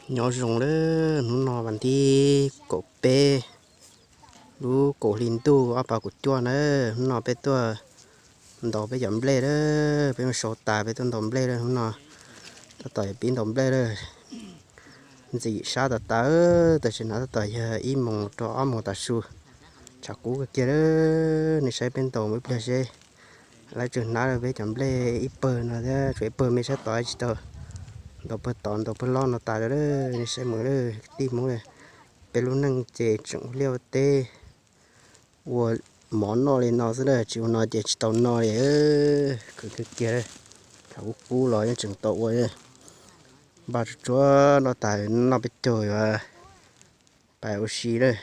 Nyob zoo lawm, hnub no vas thib kaum peb lub kaum hli ntuj ob phav kaum cuaj na. Hnub no peb tuaj ntaus peb cov nplej lawm, peb mus sau tas peb tuaj ntaus nplej lawm. Hnub no tab tom pib ntaus nplej lawm. Ntxim sab tas tas, tam sim no tab tom yog ib moos rau ob moos tav su, tshav kub kawg kiag lawm. Nej saib peb ntaus ib pliag seb, lawv tseem hnab lawm peb cov nplej ib pawg no thiab, tshuav ib pawg me sab tod tsis tau ntaus, pawg tod ntaus pawg loj no tas lawm. Nej saib mus lawm kwv tij Hmoob, peb lub neej ces tseem ua liaj ua teb ua mov noj li no xwb na, tsis ua no ces tsis tau noj li. Khwv kiag kiag, tshav kub kub los yeej tseem tau ua. Npaj tsuag tsuag noj tas noj peb caug yuav pais ua si lawm.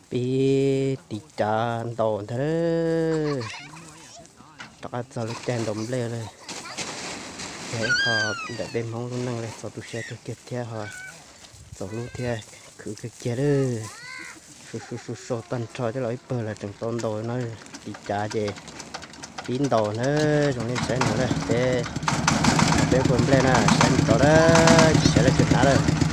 Pib tiv cav ntaus ntag lawm. Rov qab txog lub caij ntaus nplej lawm. Yog ib qho ntawm peb Hmoob lub neej lawm, txaus tu siab kawg kiag thiab ho txaus hlub thiab. Khwv kiag kiag lawm. Su su su sau tag nrho coj los ib pawg los tseem tau ntaus no. Tiv cav ces pib ntaus na. Zoo li saib no na, peb, peb ua nplej na, saib mus tod na, tsis saib lawv tseem hnab lawm.